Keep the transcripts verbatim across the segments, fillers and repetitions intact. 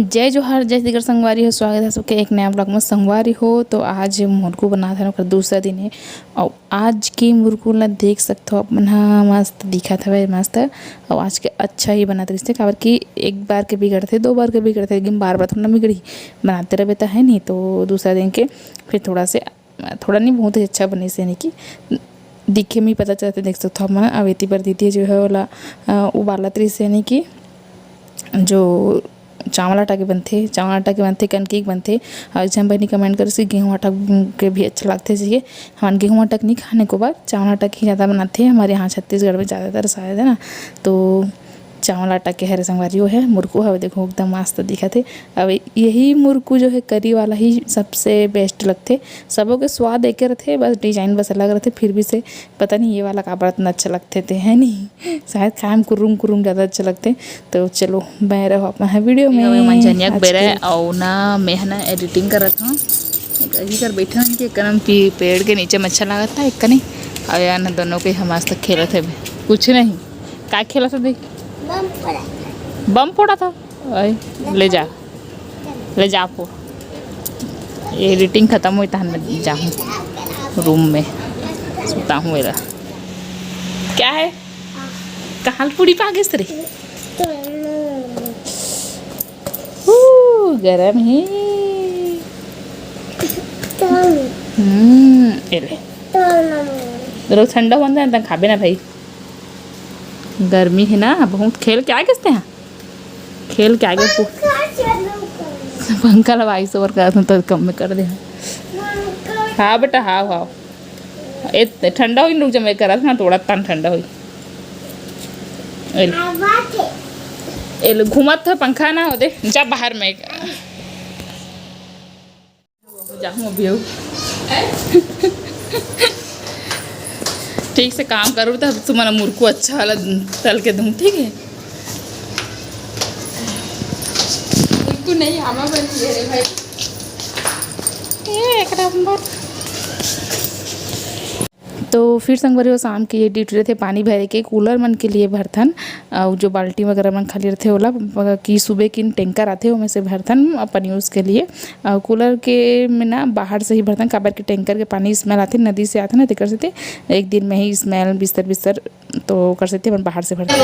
जय जोहार, जय छत्तीसगढ़ संगवारी हो, स्वागत है सबके एक नया vlog में। संगवारी हो, तो आज मुरकू बनात हन, ओकर दूसरा दिन है। और आज के मुरकू ला देख सकथो आप मन ह, मस्त दिखत हवे, मस्त। और आज के अच्छा ही बनत रहिस हे, काबर कि एक बार के बिगड़थे, दो बार के बिगड़थे, लेकिन बार बार थोड़ा ना बिगड़ही, बनाते रहबे त है नहीं। तो दूसरा दिन के फिर थोड़ा से, थोड़ा नहीं, बहुत ही अच्छा बनिस हे, यानी कि दिखे में ही पता चलथे, देख सकथो आप मन। अब एती बर दीदी जो है ओला, अ, उबालत रहिस हे, यानी कि जो चावल आटा के बनथे, चावल आटा के बनथे, कनकी के बनथे। और एक झन बहिनी comment करिस कि गेहूं आटा के भी अच्छा लगथे, चाहिए। हमन गेहूं आटा के नहीं खाने को बात, चावल आटा के ही ज़्यादा बनाथे। हमारे यहाँ छत्तीसगढ़ में ज़्यादातर शायद, है ना, तो चावल आटा के हरे संगवारी, वो है मुरकू हवे, देखो एकदम मस्त दिखत हे। अब यही मुरकू जो है करी वाला ही सबसे best लगथे। सबो के स्वाद एके रथे, बस design बस अलग रथे, फिर भी से पता नहीं ये वाला काबर इतना अच्छा लगथे ते, है नहीं? शायद खाए में कुरुम कुरुम ज़्यादा अच्छा लगथे। तो चलो, बने रहो अपन ह video में। अभी मंझनिया के आज बेरा के है, अउ ना मैं ह ना editing करत हूँ। अभी कर बैठा हूँ इनके करम की पेड़ के नीचे में अच्छा लागत था एक कनी। अउ यार ना दोनों के हम आज तक खेलत हे, कुछ नहीं। का खेलत हे देख? बम फोड़ा था। बम फोड़ा था? ओए, ले जा, ले जा आपको। ये editing खत्म हुई तहन मैं जाहूँ room में, सुता हूँ एला। क्या है? कहाँ पूड़ी पा गइस रे? ऊ, गरम ही। हम्म, एले। रोज ठंडा होन जाए, त खाबे ना भाई। गर्मी है ना, बहुत खेल के आ गइस ते हैं। खेल के आगे पु-, पंखा लगा, इस ओवर का तो कम में कर दे। हाँ बेटा, हाँ, हाँ। ए, ठंडा होई, रुक जा, मैं करत ना, थोड़ा तन ठंडा होई। ए ले। ए ले, घूमत है पंखा ना, हो दे, जा बाहर में। जाहूँ अभी अउ। ठीक से काम करूँ, तब तुमन मुरकू अच्छा वाला तल के दूँ, ठीक है? मुरकू नहीं, आमा बन गया रे भाई। ये एक नंबर। तो फिर संगवारी हो, शाम के ये duty रहिथे पानी भरे के, cooler मन के लिए भरथन, अउ जो बाल्टी वगैरह मन खाली रहिथे ओला, ब-, कि सुबह किन tanker आथे, ओमे से भरथन अपन use के लिए। अउ cooler के में ना बाहर से ही भरथन, काबर कि tanker के पानी smell आथे, नदी से आथे ना, तेकर सेती एक दिन में ही smell बिस्तर बिस्तर, तो ओकर सेती अपन बाहर से भरथन।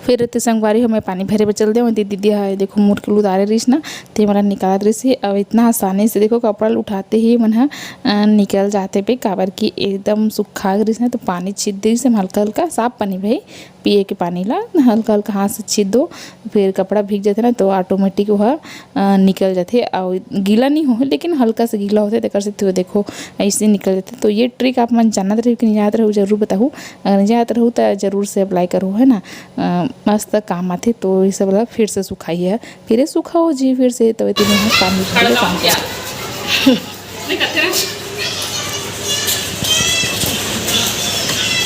फिर एती संगवारी हो, मैं पानी भरे बर चल देवं। एती दीदी ह, देखो, मुरकू ल उतारे रहिस ना, ते मन ल निकालत रहिस हे। अब इतना आसानी से, देखो, कपड़ा ल उठाते ही मन ह, अ, निकल जाथे बे, काबर कि एकदम सुखा गे रहिस ना, तो पानी छीत दे रहिस हे हल्का हल्का, साफ पानी भाई, पिए के पानी ला हल्का हल्का हाथ से छीत दो, फिर कपड़ा भीग जाथे ना, तो automatic वो ह अ, निकल जाथे। अउ गीला नहीं होहे, लेकिन हल्का से गीला होथे, तेकर से तो देखो, ऐसे निकल जाथे। तो ये trick आप मन जानत रहो कि नहीं जानत रहो, जरूर बताहू। अगर नहीं जानत रहो, तो जरूर से apply करो, है ना। अ, मस्त काम आथे। तो ये सब ला फिर से सुखाई है, फिर ये सुखाओ जी, फिर से। तो इतने में काम निकल जाथे।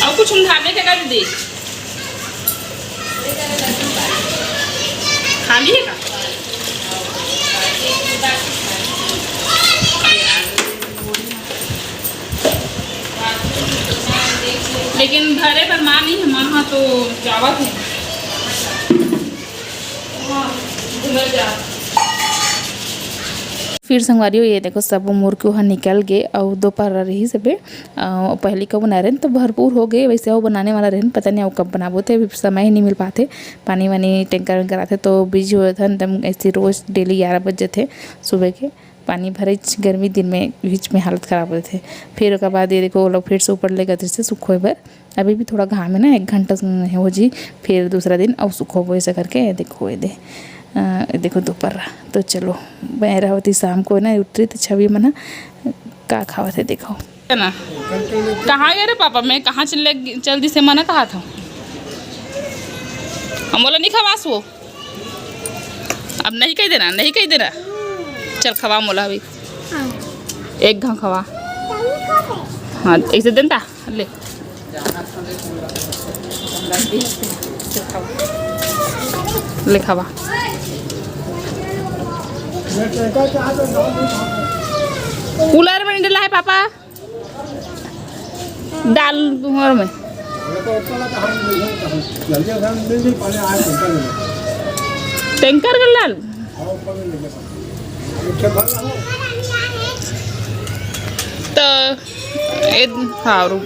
अउ कुछ उंधारने के का दे? खाली है का? लेकिन भरे बर माँ नहीं है, माँ हाँ तो जावत है। हाँ, घूमे जा। फिर संगवारी हो, ये देखो, सब मुरकू ह निकल गे अउ दोपहर रहिस हे। अ, पहली कबो ना रहन तो भरपूर हो गए, वैसे वो बनाने वाला रहन, पता नहीं वो कब बनाबो थे, अभी समय ही नहीं मिल पाते। पानी वानी tanker वैंकर आथे तो busy हो जाथन, एकदम ऐसे रोज daily ग्यारह बज जाथे सुबह के। पानी भरे गर्मी दिन में बीच में हालत खराब हो जाथे। फिर ओकर बाद ये देखो, वो लोग फिर से ऊपर ले गए थे सुखोए बर। अभी भी थोड़ा घाम है ना, एक घंटा हो जी, फिर दूसरा दिन अउ सुखोबो ऐसे करके। देखो ये दे, अ, देखो दोपहर रहा। तो चलो, मैं रहती शाम को ना उतरी तो छवि मना का खावत है, देखो। है ना? कहाँ गए रे पापा? मैं कहाँ चल, चल दी से मना कहा था। हम बोला नहीं खवास वो। अब नहीं कह देना, नहीं कह देना। चल खवा मोला अभी। एक घा खवा। हाँ, ऐसे देता। ले। ले खवा। कूलर में डला है पापा। डाल मोर में। टैंकर कर डाल। तो ए, हाँ, रुक।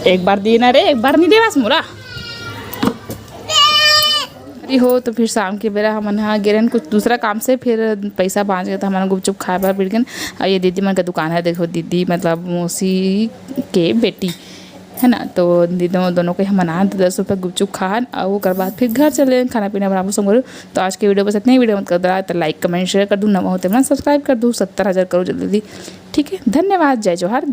एक बार देना रे, एक बार नहीं देवास मोला। अरे हो, तो फिर शाम के बेरा हमन ह गे रहेन कुछ दूसरा काम से, फिर पैसा बाँच गे, तो हमन गुपचुप खाए बर बिड़ गेन। और ये दीदी मन के दुकान है, देखो दीदी, मतलब मौसी के बेटी है ना, तो दीदी दोनों के हमन आन दस रुपये गुपचुप खान, और ओकर बाद फिर घर चले खाना पीना बनाबो संगवारी। तो आज के वीडियो बस इतना ही। वीडियो मत कर दो तो लाइक, कमेंट, शेयर कर दू, नवा होते मन सब्सक्राइब कर दू, सत्तर हज़ार करो जल्दी जल्दी। ठीक है, धन्यवाद, जय जोहार।